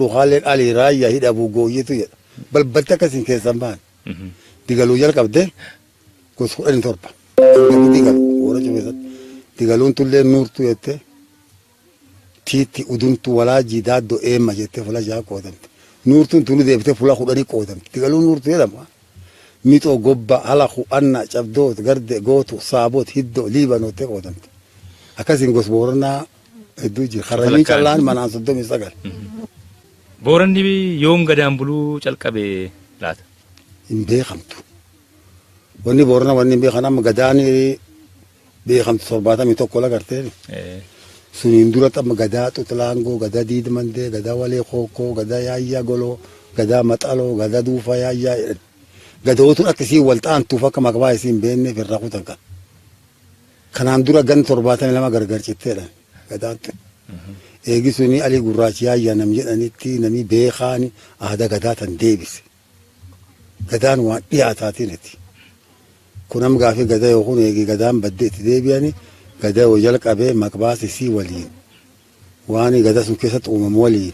Ruhaaleen alii raayyaa hidhabuu gooyyetu jedha. Balbalti akkasiin keessan ba'an. Digaluu jalqabdee gosa 17. Hangafi digalu warra cumeessatti. Digaluun tullee nuurtuu jettee tiitti uduntu walaajii daaddoo eemma jettee fula jaha qoodamte. Nuurtuun tunu deebitee fula 10 qoodamte. Digaluun nuurtuu jedhama. Mixoo gobba halaku anna cabdoot garde gootu saabot hiddoo liibanoottee qoodamte. Akkasiin gos Booranaa hedduu jira. Karrayyuun callaan manaan 39. Booranni yoom gadaan buluu calqabe laata? Hin beekamtu. Wanni Boorana wanni hin beekan amma gadaan beekamtu 71 lagarteen. Suniin duratti amma gadaa Xuxlaangoo, gadaa Diidmandee, gadaa Walee Kookkoo, gadaa Yaayyaa Goloo, gadaa Maxaloo, gadaa Duufaa Yaayyaa jedhan. Gadootuun akka isiin wal xaantuuf akka maqbaa isiin hin beekneef irraa kutan kan. Kanaan dura gan 72 gargar citteedha gadaan tun. Eegi suni Alii Gurraachi Yaayyaa nam jedhanitti nami beekaani aadaa gadaa tan deebise. Gadaan waan dhiyaataatiniti. Kun amma gaafii gadayoo kun eegi gadaan badde itti deebi'ani gadayoo jalqabee maqbaas isii waliin waan gada sun keessatti uumamu waliin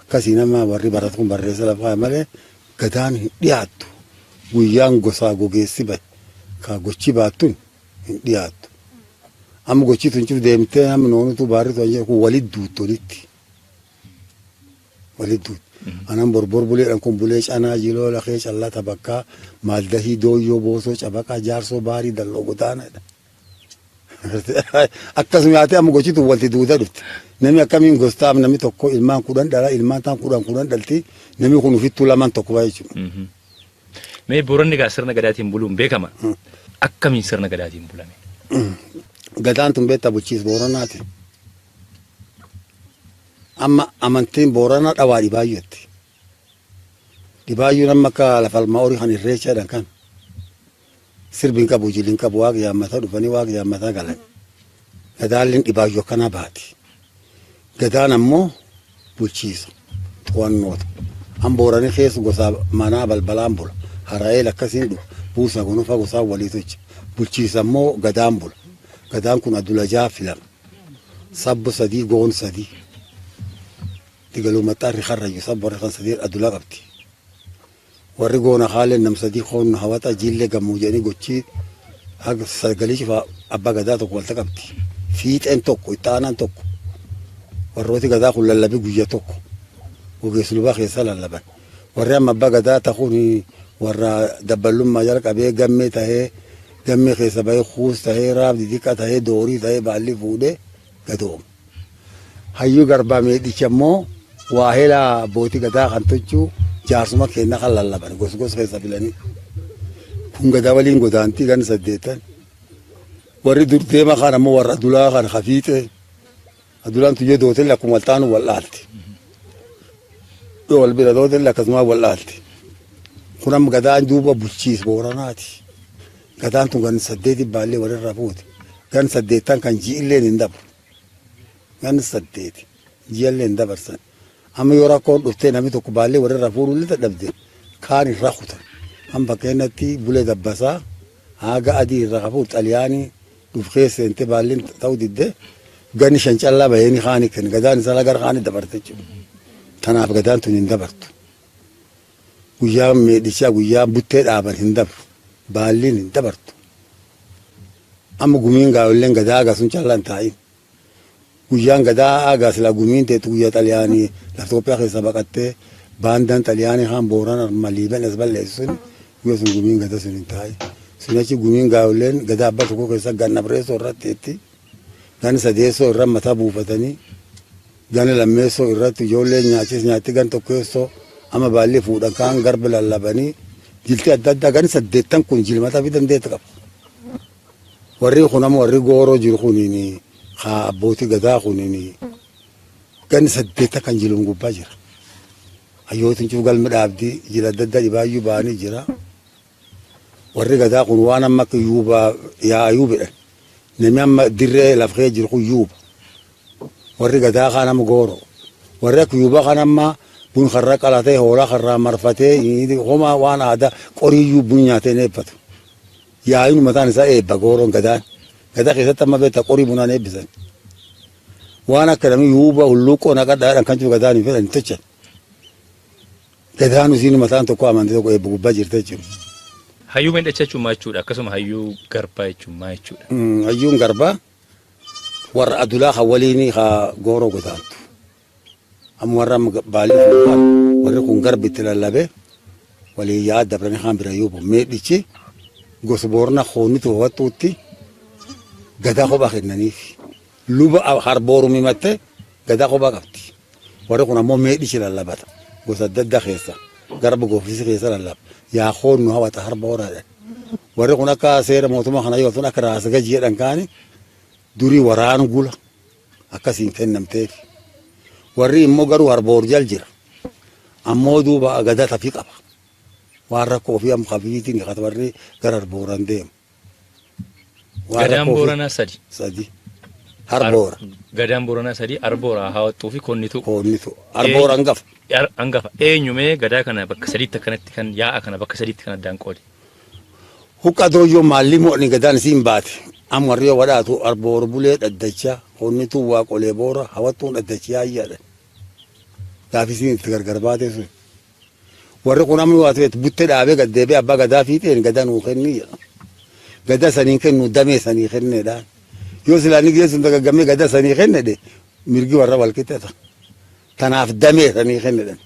akkasii nama warri baratu kun barreessa lafa kaa'e malee gadaan hin dhiyaattu. Guyyaan gosaa gogeessi bahe ka gochi baattun hin dhiyaattu. Amma gochi tun cuf deemtee namni noonutu baarri tun jedhu kun walit duutti walitti. Walit duutti. Anan borbor buleedhaan kun bulee canaa jiloo lakee callaa tabakkaa maaldahii dooyyoo boosoo cabaqaa jaarsoo baarii dalloo godaanaadha. Akkasuma yaatee amma gochi tun walti duuda dhufte. Namni akkamiin gostaaf namni tokko ilmaan 10 dhala ilmaan taan 10 10 dhalti namni kun ofittuu lamaan tokko baay'ee jechuudha. Mee Booranni egaa sirna gadaatiin buluun beekama. Akkamiin sirna gadaatiin bulame? Gadaan tun beektaa bulchiinsa Booranaati. Amma amantiin Booranaa dhawaa dhibaayyuutti. Dhibaayyuun amma akka lafa almaa horii kan irreecha jedhan kan sirbi hin qabu jilli hin qabu waaqa yaammataa dhufanii waaqa yaammataa galan. Gadaalleen dhibaayyuu akkanaa baati. Gadaan ammoo bulchiisa to'annoota. An Boorani keessa gosa manaa balbalaan bula. Hara'eel akkasiin dhufa. Buusaa gonofaa gosaa walii tolcha. Bulchiisa ammoo gadaan bula. Gadaan kun adula jaha filama. Sabbo sadii goon sadii. Digaluu maxxaarri karrayyu sabbo warri kan sadii adula qabdi. Warri goona kaaleen nam sadii koonnu hawaxa jillee gammuu jedhanii gochii haga sagalii cufa abbaa gadaa tokko walta qabdi. Fiixeen tokko itti aanaan tokko. Warrooti gadaa kun lallabii guyya tokko. Ogeessi lubaa keessa lallaban. Warri amma abbaa gadaa ta'uun warra dabballummaa jalqabee gammee tahee gammee keessa bahee kuus tahee raab didiqa tahee doorii tahee baalli fuudhee gadooma. Hayyuu garbaa meedhicha immoo waahela abbootii gadaa kan tolchuu jaarsuma keenya kan lallaban gos gos keessa filanii. Kun gadaa waliin godaantii gan saddeettan. Warri dur deema kan ammoo warra adulaa kan hafiixee. Adulaan tuyyoo dootellee akkuma wal taanu wal dhaalti. Yoo wal bira dootellee akkasuma wal dhaalti. Kun amma gadaan duuba bulchiis Booranaati. Gadaan tun gan saddeeti baallee walirraa fuute. Gan saddeettan kan ji'illeen hin dabru. Gan saddeeti ji'allee hin dabarsan. Amma yoo rakkoon dhuftee namni tokko baallee walirraa fuudhullee dadhabde kaan irraa kutan. Amma fakkeenyatti bulee dabbasaa haga adii irraa hafuuf xaliyaanii dhuf keessa seente baalleen ta'uu didde ganni shan callaa baheeni kaani kenne gadaan isaa lagar kaani dabarte jechuudha. Tanaaf gadaan tun hin dabartu. Guyyaa meedhichaa guyyaa buttee dhaaban hin dabru. Baalliin hin dabartu. Amma gumiin gaayolleen gadaa haga sun callaa hin taa'in. Guyyaan gadaa haga silaa gumiin teettu guyyaa xaliyaanii lafa Itoophiyaa keessa baqattee baandaan xaliyaanii kaan Booran arma Liiban as balleessu sun guyyaa sun gumiin gadaa sun hin taa'in. Sun achi gumiin gaayolleen gadaa abbaa tokko keessa ganna afreessoo irratti teetti. Ganna sadeessoo irra mataa buufatanii ganna lammeessoo irratti ijoolleen nyaachis nyaatti gan tokkeessoo amma baalli fuudhan kaan garba lallabanii jilti adda addaa ganni saddeettan kun jilmataa fi dandeetti qaba. Warri kun amma warri gooroo jiru kuniin haa abbootii gadaa kuniin ganni saddeetta kan jiluun gubbaa jira. Hayyootiin cuf galma dhaabdii jila adda addaa dhibaayyuu ba'anii jira. Warri gadaa kun waan amma akka yuuba yaa'ayuu jedhan. Namni amma dirree lafa kee jiru kun yuuba. Warri gadaa kaan amma gooroo. Warri akka yuuba kan amma bun karra qalatee hoolaa karraa marfatee homaa waan aadaa qoriyyuu bun nyaatee hin eebbatu. Yaa'iin mataan isaa eebba gooroon gadaan. Gadaa keessatti amma beektaa qorii bunaan eebbisan. Waan akka namni yuuba hulluuqqoo naqadhaadhaan kan jiru gadaan hin fedhan hin tolchan. Gadaan isiin mataan tokko amantii tokko eebba gubbaa jirte jechuudha. Hayyuu meedhacha jechuun maal jechuudha? Akkasuma hayyuu garbaa jechuun maal jechuudha? Hayyuun garbaa warra adulaa kan waliinii ka gooroo godaantu. Amma warra amma baalii fuudhan warri kun garbi itti lallabee walii yaada dabranii kaan bira yuubu. Meedhichi gosa boorna hoonitu hawattuutti gadaa kophaa kennaniif. Luba harboorum himattee gadaa kophaa qabdi. Warri kun ammoo meedhichi lallabata. Gosa adda addaa keessa garba goofisi keessa lallaba. Yaa hoonnu hawata harba horaadhaan. Warri kun akka seera mootummaa kana yoo ta'u akka raasa gaji jedhan kaani durii waraanu gula akkasiin kennamteef. Warri immoo garuu harboor jal jira. Ammoo duuba gadaa tafii qaba. Waan rakkoo ofii amma kafiitiin warri gara harbooran deemu. Waan Gadaan rakkoo ofii- Booranaa sadi. Sadi. Harboora. Gadaan Booranaa sadi Arboora, Hawattuu fi Konnituu. Koonnitu. Harboora hangafa. Hangafa. Eenyumee gadaa kana bakka sadiitti akkanatti kan yaa'a kana bakka sadiitti kan addaan qoode? Huqqa dooyyoo maalli mo'ni gadaan isiin baate. Amma warri yoo wadhaatu arboor bulee dhaddacha koonnituu waaqolee boora hawattuun dhaddachi yaayyaadha. Gaafi isiin itti gargar baate sun. Warri kun amma waa ta'eet buttee dhaabee gad deebi'ee abbaa gadaa fiixeen gadaa nuu kennii jedha. Gadaa sanii kennu damee sanii kenneedhaan. Yoo silaa ni geessu dagaggamee gadaa sanii kennedhe mirgi warra wal qixxata. Tanaaf damee sanii kennedhan.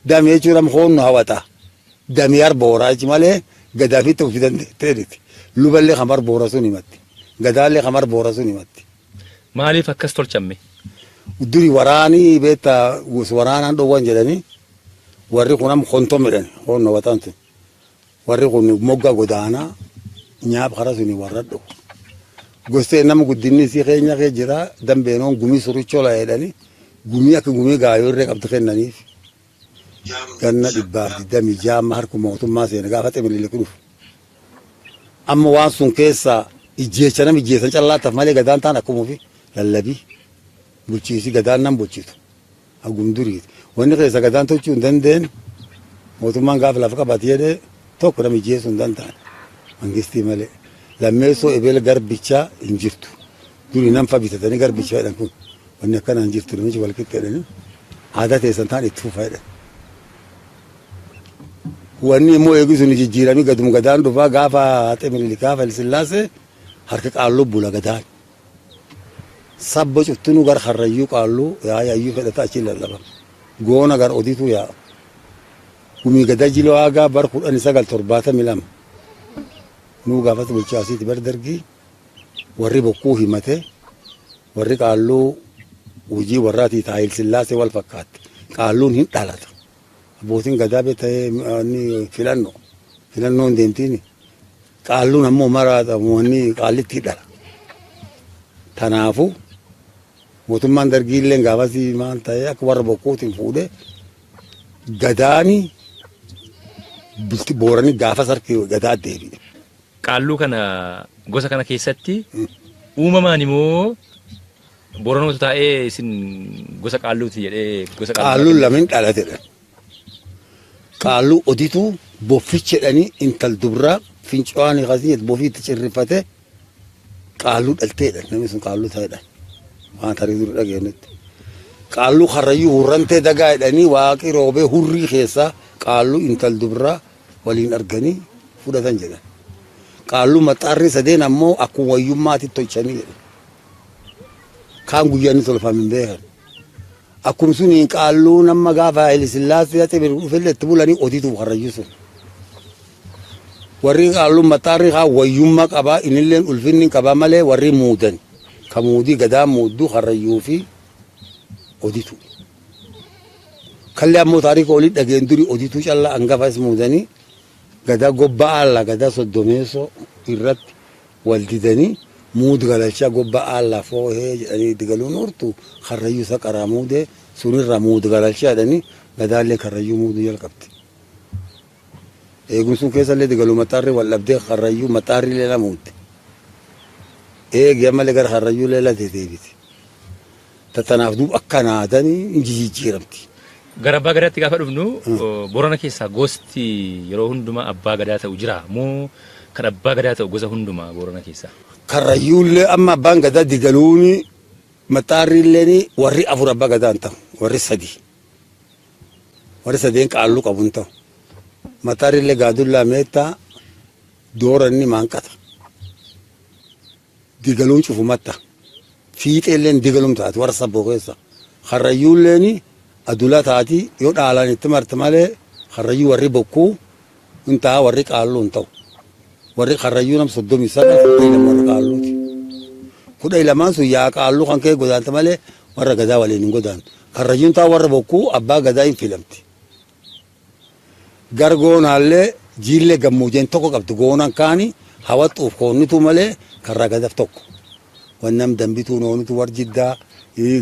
Damee jechuun amma hoonnu hawata. Damee arbooraa jechi malee gadaa fi ta'uu dandeetteeriti. Luballee kan arboora sun himatti. Gadaallee kan arboora sun himatti. Maaliif akkas tolchamme? Duri waraanii beektaa gosa waraanaan dhoowwan jedhanii warri kun amma kontom jedhan hoonnu hawataan sun. Warri kun mogga godaanaa nyaap karaa suni warra dhowu. Gostee nama guddinni isii keenya kee jira dambeenoon gumii suruchola jedhanii gumii akka gumii gaayoo irree qabdu kennaniif. Ganna 126 harka mootummaa seena gaafa ximililik dhufu. Amma waan sun keessaa ijjeecha nama ijjeessan callaataaf malee gadaan taan akkuma ofii lallabii bulchiisi gadaan nan bulchitu. Hagum duriiti. Wanni keessa gadaan tolchuu hin dandeenye mootummaan gaafa lafa qabate jedhee tokko nama ijjeessuu hin danda'an. Mangistii malee. Lammeessoo ebel garbichaa hin jirtu. Duri nam fa bitatanii garbicha jedhan kun wanni akkana hin jirtu namichi wal qixxeedhanii aadaa teessan taan itti fufa jedhan. Wanni immoo eegisuun jijjiiramii gadum gadaan dhufaa gaafa Haxee Minilik gaafa Hayilasillaasee harka qaalluu bula gadaan. Sabba cuftinuu gara Karrayyuu qaalluu yaayyuu fedhata achiin lallaba. Goona gara odiituu yaa'a. Gumii gadaa jiloo aagaa bar 1972 nuu gaafas bulchaa asiiti bar dargii warri bokkuu himate warri qaalluu hojii warraatii Hayilasillaasee wal fakkaatti. Qaalluun hin dhalata. Abbootiin gadaa beektee filannoo filannoon deemtiin qaalluun ammoo maraata wanni qaallitti dhala. Kanaafuu mootummaan dargii illee gaafas maal ta'ee akka warra bokkuutiin fuudhee gadaani bulti booranii gaafas harki gadaa deebi'e. Qaalluu kana gosa kana keessatti uumamaan immoo Booranootu taa'ee isin gosa qaalluuti jedhee gosa Qaalluun lameen dhalatedha. Qaalluu odituu boffichi jedhanii intal dubraa fincaa'aan kasii bofii itti cirrifate qaalluu dhalteedha. Namni sun qaalluu ta'edha. Waan tarii dura dhageenyetti. Qaalluu karrayyuu hurrantee dagaa jedhanii waaqii roobee hurrii keessaa qaalluu intal dubraa waliin arganii fudhatan jedhan. Qaalluu maxxaarri sadeen ammoo akkuma wayyummaatti tolchanii jedhan. Kaan guyyaa inni tolfame hin beekan. Akkuma suniin qaalluu nama gaafa Hayilasillaasee Haxee dhufellee itti bulanii odiitu karrayyuu sun. Warri qaalluu maxxaarri kaa wayyummaa qabaa innilleen ulfinni qabaa malee warri muudan. Ka muudii gadaa muudduu karrayyuu fi odiitu. Kallee ammoo taarika olii dhageen duri odiituu callaa hangafas muudanii gadaa gobba aallaa gadaa soddomeessoo irratti wal didanii muud galalchaa gobba aallaa foohee jedhanii itti galuun hortu karrayyuu isa qaraa muudee sunirraa muud galalchaa jedhanii gadaallee karrayyuu muuduu jalqabde. Eegumsuun keessallee digaluu maxxaarri wal dhabdee karrayyuu maxxaarri leela muudde. Eegi ammallee gara karrayyuu leela deebite. Tanaaf duuba akkanaatanii hin jijjiiramti. Gara abbaa gadaatti gaafa dhufnu Boorana keessaa gosti yeroo hundumaa abbaa gadaa ta'u jira moo kan abbaa gadaa ta'u gosa hundumaa Boorana keessaa? Karrayyuullee amma abbaan gadaa digaluuni maxxaarriilleen warri afur abbaa gadaa hin ta'u warri sadi. Warri sadeen qaalluu qabu hin ta'u. Mataarillee gaadullaa meettaa dooranni maanqata. Digaluun cufumatta. Fiixeelleen digalum taati warra sabboo keessa. Karrayyuulleen adula taati yoo dhaalaan itti marte malee karrayyuu warri bokkuu hin ta'a warri qaalluu hin ta'u. Warri karrayyuu nam 39 12 warra qaalluuti. 12 sun yaa qaalluu kan kee godaante malee warra gadaa waliin hin godaantu. Karrayyuun taa warra bokkuu abbaa gadaa hin filamti. Gar goonaallee jiillee gammoojeen tokko qabdi goonan kaani hawaxuuf koonnitu malee karra gadaaf tokko. Wannam dambituu noonitu war jiddaa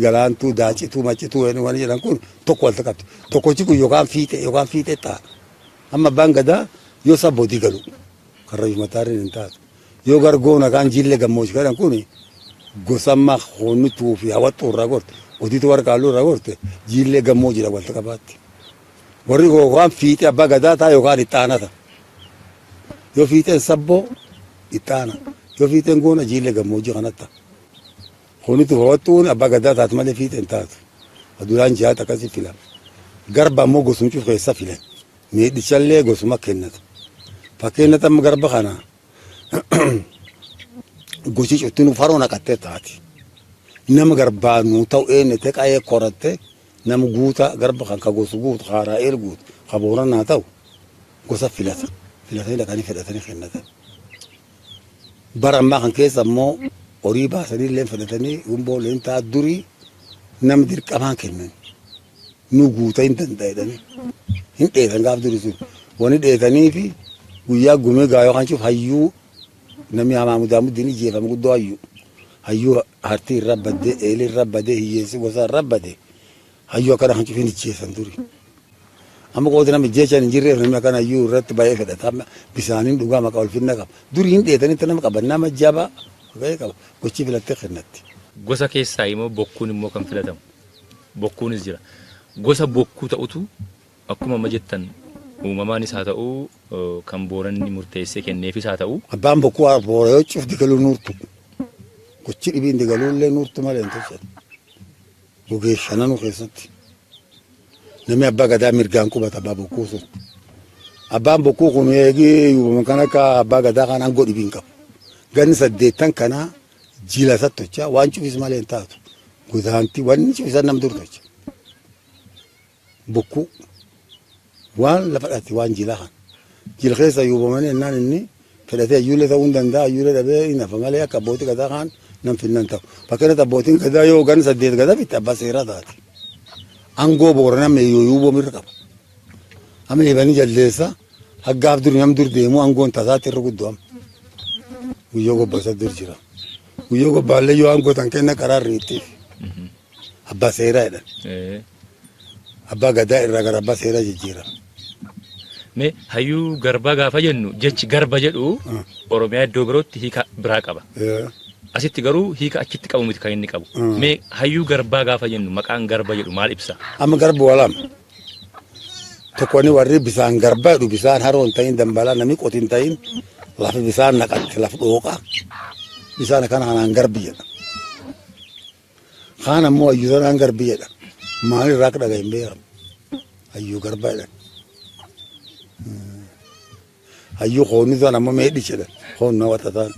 galaantuu daacituu macituu waan jedhan kun tokko walta qabdi. Tokkochi kun yookaan fiixee yookaan fiixee ta'a. Amma abbaan gadaa yoo sabboo digalu karrayyuu mataarri hin taatu. Yoo gar goona kaan jiillee gammoojii kadhan kun gosamma koonnituu fi hawaxuu irraa gorte odiitu warra qaalluu irraa gorte jiillee gammoojii walta qabaatti. Warri yookaan fiixee abbaa gadaa ta'a yookaan ittaana ta'a. Yoo fiixeen sabboo ittaana. Yoo fiixeen goona jiillee gammoojii kanatti ta'a. Koonnituu fi hawaxuun abbaa gadaa taatu malee fiixeen taatu. Adulaan jihaata akkasii filama. Garba ammoo gosuma cuuf keessa filan. Miidhichallee gosuma kennata. Fakkeenyatti amma garba kana gosi cuftinuu faroo naqattee taati. Nama garbaa nuu ta'u eenyete qa'ee koratte nama guutaa garba kan ka gosu guutu haaraa eel guutu ka booranaa ta'u gosa filata. Filatanii dhaqanii fedhatanii kennatan. Bara ammaa kan keessa ammoo horii baasanii illee fedhatanii gumboo illee ta'a durii nama dirqamaan kennan. Nu guuta hin danda'edhanii. Hin dheetan gaaf durii sun. Wani dheetanii fi guyyaa gumee gaayoo kan cuuf hayyuu namni hamaa mudaamuddin ijjeefame guddoo hayyuu. Hayyuu hartii irra baddee eelii irra baddee hiyyeessi gosa irra badde hayyuu akkana kan cufiin ijjeessan duri. Amma qooti nama ijjeechaan hin jirreef namni akkana hayyuu irratti baay'ee fedhata. Amma bisaaniin dhugaa maqaa ulfinna qaba. Durii hin dheetanitti nama qaban nama jabaa gahee qaba. Gochii filattee kennatti. Gosa keessaa immoo bokkuun immoo kan filatamu. Bokkuunis jira. Gosa bokkuu ta'utu akkuma amma jettan uumamaanis haa ta'u kan booranni murteessee kenneefis haa ta'u. Abbaan bokkuu boora yoo cuf digaluu nuurtu. Gochi dhibiin digaluu illee nuurtu malee hin tolchan. Gugee shananuu keessatti. Namni abbaa gadaa mirgaan qubata abbaa bokkuu sun. Abbaan bokkuu kun eegee yuubaman kan akka abbaa gadaa kan aangoo dhibiin qabu. Ganni 8 kanaa jila isa tolcha waan cufis malee hin taatu. Godaantii wanni cufisan nam dur tolcha. Bokkuu waan lafa dhatti waan jila kan. Jila keessa yuubamanii ennaan inni fedhatee hayyuulee ta'uu hin danda'a hayyuulee dhabee hin hafa malee akka abbootii gadaa kan nam finnan ta'u. Fakkeenyaaf abbootiin gadaa yoo ganni 8 gadaa fitte abbaa seeraa taati. Aangoo boorana meeyyoo yuubamu irra qaba. Amma eebanii jaldeessa haggaaf dur nam dur deemu aangoon tasaatti irra guddoo amma. Guyyoo gobbasa dur jira. Guyyoo gobbaallee yoo aangoo tan kenna karaa riittiif. Abbaa seeraa jedhan. Abbaa gadaa irraa gara abbaa seeraa jijjiira. Mee hayyuu garbaa gaafa jennu jechi garba jedhu Oromiyaa iddoo birootti hiika biraa qaba. Asitti garuu hiika achitti qabu miti kan inni qabu. Mee hayyuu garbaa gaafa jennu maqaan garba jedhu maal ibsa? Amma garba walama. Tokko warri bisaan garbaa jedhu bisaan haroo hin ta'in dambalaa namni qoti hin ta'in lafa bisaan naqatte lafa dhooqa. Bisaan akkana kanaan garbi jedha. Kaan ammoo hayyuu sanaan garbi jedha. Maalirraa akka dhagahe hin beekamu. Hayyuu garbaa jedhan. Hayyuu koonni san ammoo meedhi jedhan. Koonna waxataan.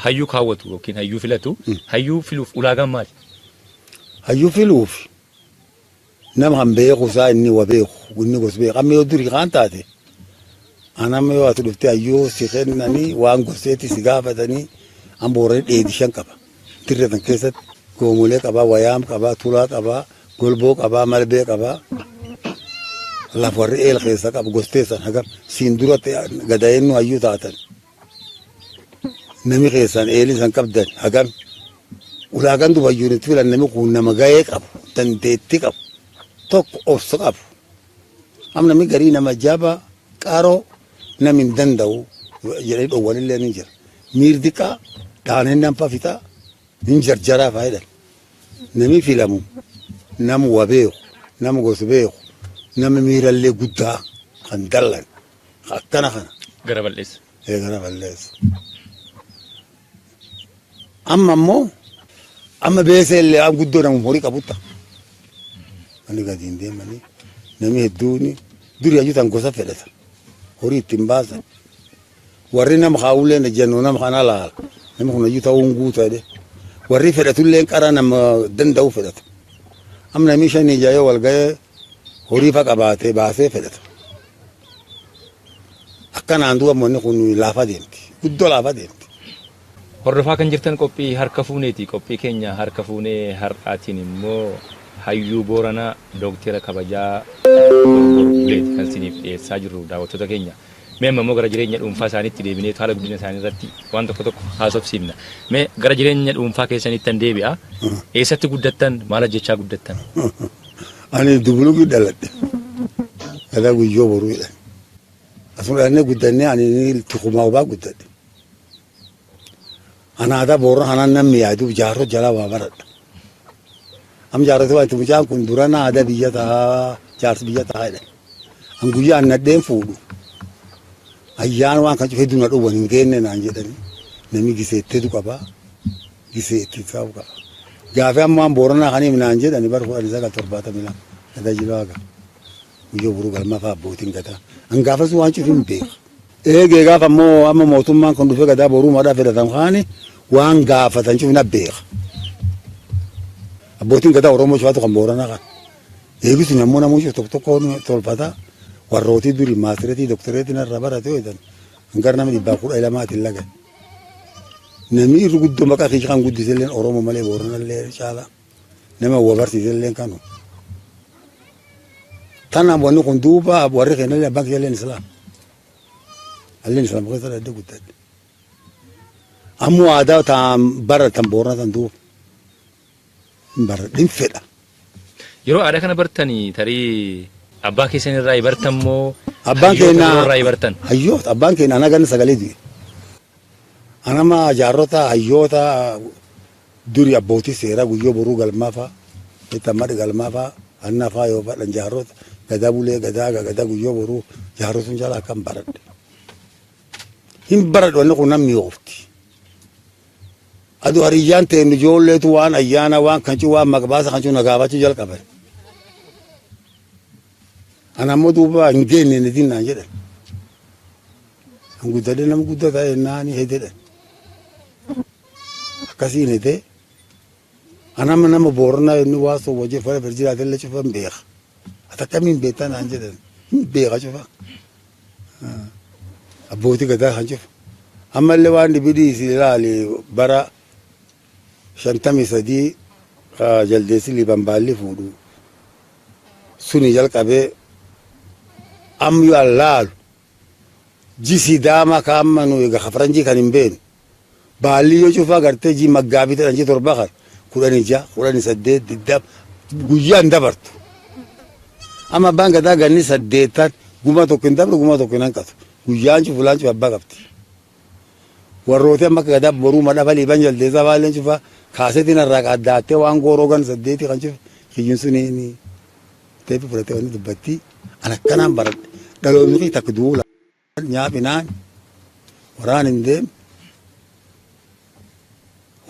Hayyuu kaawwatu yookiin hayyuu filatu hayyuu filuuf ulaagaan maali? Hayyuu filuuf nama kan beeku isaa inni wa beeku inni gos beeku amma yoo durii kaan taate anama yoo ati dhuftee hayyuu si kennanii waan goseetti si gaafatanii an booranii dheedhi 5 qaba. Dirree tan keessatti goomolee qabaa, wayaam qabaa, tulaa qabaa, golboo qabaa, malbee qabaa. Lafa warri eel keessa qabu gostee san hagam siin duratti gadaa'innu hayyuu taatan. Nami keessan eelii san qabdan hagam ulaagaan dubayyuun itti filan namni kun nama gahee qabu dandeettii qabu tokko obsa qabu. Amma namni garii nama jabaa qaroo namni hin danda'u jedhanii dhoowwanillee ni jira. Miir diqqaa dhaaneen nama fixaa hin jarjaraa fa'aa Namni filamu nama wa beeku nama gosa beeku nama miirallee guddaa kan dallan akkana kana. Gara bal'eessa. Gara bal'eessa. Amma ammoo amma beesee illee waan guddoo nama horii qabutta. Ani gadi hin deemanii Namni hedduun duri hayyuu tan gosa fedhata. Horii ittiin baasan. Warri nama kaa'ullee ejjennoo nama kana laala. Namni kun hayyuu ta'uu hin guutu jedhe. Warri fedhatullee qara nama danda'u fedhata. Amma namni shanii jaayee wal ga'ee horii fa qabaatee baasee fedhata. Akkanaan duuba wanni kun laafa deemti. Guddoo laafa deemti. Hordofaa kan jirtan qophii harka fuuneeti. Qophii keenya harka fuunee har'aatiin immoo hayyuu Booranaa Dooktara Kabajaa Borbor Buleeti kan isiniif dhiyeessaa jirru daawwattoota keenya. Mee amma immoo gara jireenya dhuunfaa isaaniitti deebinee haala guddina isaanii irratti waan tokko tokko haasofsiifna. Mee gara jireenya dhuunfaa keessanitti an deebi'a. Eessatti guddattan? Maal hojjechaa guddattan? Ani Dubuluqii dhaladhe. Gadaa Guyyoo Boruu jedhan. Asuma dhalannee guddannee ani tukumaa obaa guddadhe. Ana aadaa Boorana kanaan namni yaaduuf jaarroo jalaa waa baradha. Amma jaarroo waan itti mucaan kun durana aadaa biyya tahaa jaarsi biyya tahaa jedhan. An guyyaa an nadheen fuudhu. Ayyaan waan kan cufee duna dhowwan hin geenne naan jedhani. Namni giseetteetu qaba. Giseetti ta'uu qaba. Gaafii amma waan Booranaa kaniif naan jedhani bara 1972 gadaa jilaa ga'a. Guyyoo Boruu galmaa fa'aa abbootiin gadaa. An gaafas waan cufi hin beeku. Eegee gaafa ammoo amma mootummaan kun dhufee gadaa boruu madhaa fedhatan kaani waan gaafatan cufi na beeka. Abbootiin gadaa Oromoo cufaatu kan Booranaa kan. Eegi sun ammoo namuu cufa tokko tokko tolfata. Warrootii duri maastireetii doktoreetii narraa barate yoo jedhan hangar nama 112 lagan. Namni irri guddoo maqaa kiyya kan guddiselleen Oromoo malee Booranallee caala. Nama wa barsiiselleen kanu. Tanaaf wanni kun duuba warri keenyallee abbaan kiyyalleen Islaam. Alleen Islaam keessa dhaladhe guddadhe. Ammoo aadaa taan baratan Boorana tan duuba. Hin baradhe hin fedha. Yeroo aadaa kana bartanii tarii abbaa keessan irraa bartan moo Abbaan hayyoota keenya biroo irraa bartan? Hayyoota abbaan keenya ana ganna sagalee du'e. Anama jaarrota hayyoota duri abbootii seeraa Guyyoo Boruu galmaa fa'a, itti ammadhi galmaa fa'a, anna fa'a yoo fadhan jaarrota gadaa bulee gadaa gadaa Guyyoo Boruu jaarrota sun jala akkam baradhe. Hin baradhe wanni kun namni oofti. Adu hariyyaan ta'e ijoolleetu waan ayyaana waan kan waan maqbaasa kan na gaafachuu jalqaban. Ana ammoo duuba hin geenne ni dinnaan jedhan. An guddadhe nama guddaa ta'e naani hededhan. Akkasiin hede. Ana amma nama Booranaa inni waa soo wajjin fara fara jiraate illee cufa hin beeka. Ati akkamiin beektaa naan jedhan. Hin beeka cufa. Abbootii gadaa kan cufa. Ammallee waan dhibi dhiisi ilaali bara 53 jaldeessi Liiban baalli fuudhu. Suni jalqabee amma yoo allaalu ji Sidaama ka amma nu egaa faranjii kan hin beeknu. Baalli yoo cufaa gartee ji maggaabii ta'an ji 7 kan 16 18 20 guyyaan dabartu. Amma abbaan gadaa ganni saddeettan guma tokko hin dabru guma tokko hin hanqatu. Guyyaan cufu laan cufa abbaa qabdi. Warrooti amma akka gadaa boruu madhafa Liiban jaldeessaa faalleen cufa kaasetiin irraa qaddaattee waan gooroo gan saddeeti kan cufe kiyyuun suni teepi fudhatee wanni dubbatti an akkanaan baradhe. Dhaloonni kiyya takka duula nyaaphinaan waraan hin deemne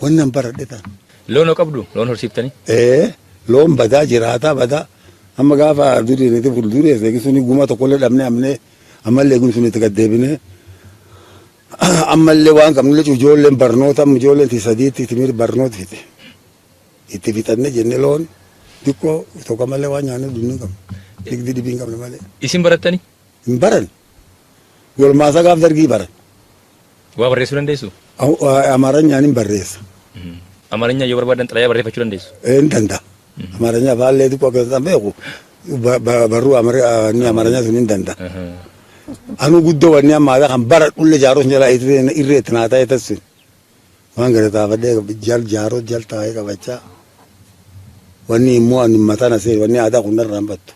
wannan baradhe tan. Loon hoo qabdu? Loon horsiiftanii? Ee, loon badaa jiraataa badaa. Amma gaafa durii nuti fuulduree eegi suni guma tokkollee dhabnee amnee ammallee eegum sun itti gad deebinee ammallee waan qabnullee ijoolleen barnoota amma ijoolleen sadiitti timir barnoota fixe. Itti fixannee jennee loon xiqqoo tokko malee waan nyaannu dhugnu hin qabnu. Digdi dhibii hin qabne malee. Isin barattanii? Hin baran. Golmaasa gaaf dargii baran. Waa barreessuu dandeessu? Amaaranyaan hin barreessa. Amaaranya yoo barbaadan xalayaa barreeffachuu dandeessu? Hin danda'a. Amaaranya afaallee xiqqoo akka isaan beeku barruu Amaaranya sun hin danda'a. Anu guddoo wanni amma aadaa kan baradhullee jaarros jala irree itti naa ta'e tassin. Waan gara taafadhee jal jaarros jal taa'ee qabachaa. Wanni immoo ani mataa na seeni wanni aadaa kun narraa hin battu.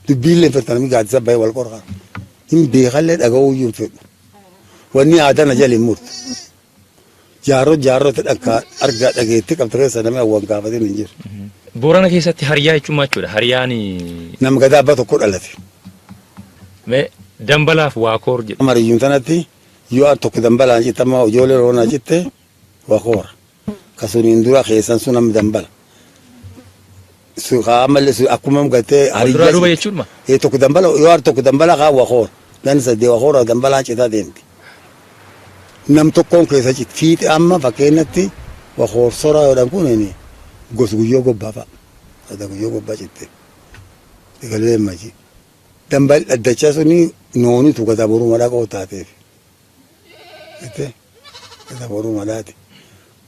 Dubbiillee hin fedhu namni gaaddisa bahee wal qorra. Hin beekallee dhaga'uu iyyuu hin fedhu. Wanni aadaa na jala hin murtu. Jaarroo jaarroo dhakka argaa dhageetti qabdu keessa namni hawwan gaafatin hin jiru. Boorana keessatti hariyaa jechuun maal jechuudha? Hariyaan Nama gadaa abbaa tokko dhalate. Mee dambalaaf waakoor jedhu. Mariyyuun tanatti yoo tokko dambalaan citte amma ijoollee roonaa citte waakoora. Kasuniin dura keessan sun amma dambala. Ammallee akkuma gartee Wal duraa duuba jechuudha. Tokko dambala yoo tokko dambala kaa wakoor gan sadee wakoora dambalaan citaa deemti. Nam tokkoon keessa citi fiixee amma fakkeenyatti wakoor soraa yoodhaan kun gosa guyyoo gobbaa fa'a. Ada guyyoo gobbaa citte. Egalee maji. Dambal dhaddachaa suni noonitu gada boruu madhaa qoo taateef. Gada boruu madhaati.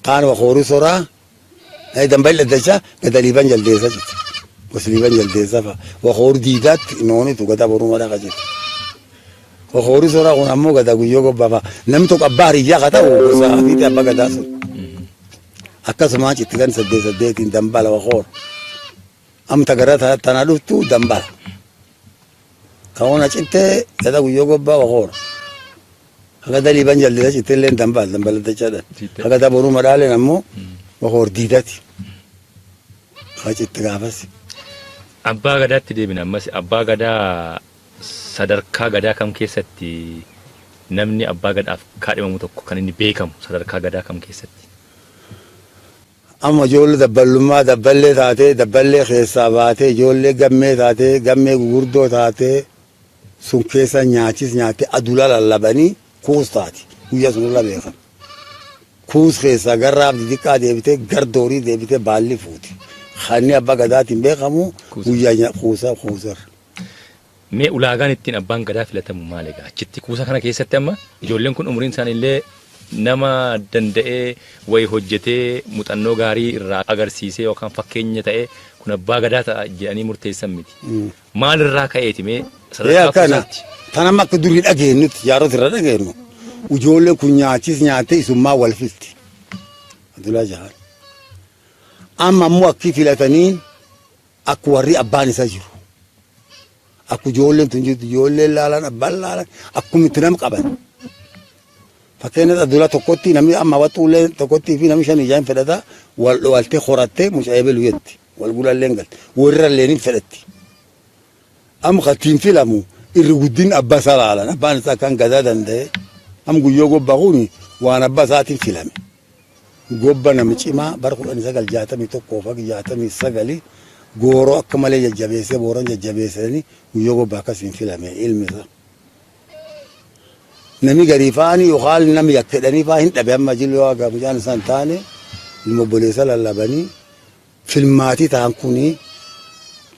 Kaan wakoorii soraa dambal dhaddachaa gada liiban jaldeessa citti. Gosa liiban jaldeessa fa'a. Wakoor diidaatti noonitu gada boruu madhaa qajeeti. Wakoorii soraa kun ammoo gada guyyoo gobbaa fa'a. Namni tokko abbaa hariyyaa ka ta'u gosa fiixee abbaa gadaa sun. Akkasumaan citti kan saddeet saddeetiin dambala wakoor. Amta gara tana dhuftu dambala. Kaona cittee gada guyyoo gobbaa wakoor. Haga liiban jaldeessa cittee illee dambala dambala dachaadhaan. Haga boruu madhaaleen ammoo wakoor diidati. Haa citti gaafas. Abbaa gadaatti deebina ammas abbaa gadaa sadarkaa gadaa kam keessatti namni abbaa gadaaf kaadhimamu tokko kan inni beekamu sadarkaa gadaa kam keessatti? Amma ijoollee dabballummaa dabballee taatee dabballee keessaa baatee ijoollee gammee taatee gammee gurguddoo taatee sun keessa nyaachis nyaattee adula lallabanii kuus taati guyyaa sun irra beekan. Kuus keessaa garraaf xixiqqaa deebitee gar doorii deebitee baalli fuuti. Kanni abbaa gadaatiin beekamu guyyaa kuusaa kuusarra. Mee ulaagaan ittiin abbaan gadaa filatamu maal egaa? Achitti kuusa kana keessatti amma ijoolleen kun umriin isaanii illee nama danda'ee wayi hojjetee muuxannoo gaarii irraa agarsiisee yookaan fakkeenya ta'ee kun abbaa gadaa ta'a jedhanii murteessan miti. Maalirraa ka'eeti mee sadarkaa kuusaatti? Tan amma akka durii dhageenyutti jaarota irra dhageenyu ijoolleen kun nyaachis nyaattee isummaa wal filti. Abdullaa Jahaan. Amma ammoo akki filatanii akka warri abbaan isaa jiru. Akka ijoolleen tun jirtu ijoolleen laalan abbaan laalan akkumitti nama qaban. Fakkeenyaaf Abdullaa tokkotti namni amma waxuullee tokkotti fi namni shan ijaan fedhata wal dho'altee horattee mucaa eebelu jetti. Wal gulallee hin galte. Warrallee ni fedhatti. Amma kattiin filamu irri guddin abbaa isaa laalan abbaan isaa kan gadaa danda'e amma guyyoo gobbaa kun waan abbaa isaatiin filame. Gobba nama cimaa bara 1961 fi 69 gooroo akka malee jajjabeessee booran jajjabeessanii guyyoo gobbaa akkasiin filame ilmi isaa. Nami garii faani yookaan nami yakka jedhanii faa hin dhabe amma jilli waa mucaan isaan taane ilma obboleessa lallabanii filmaatii ta'an kuni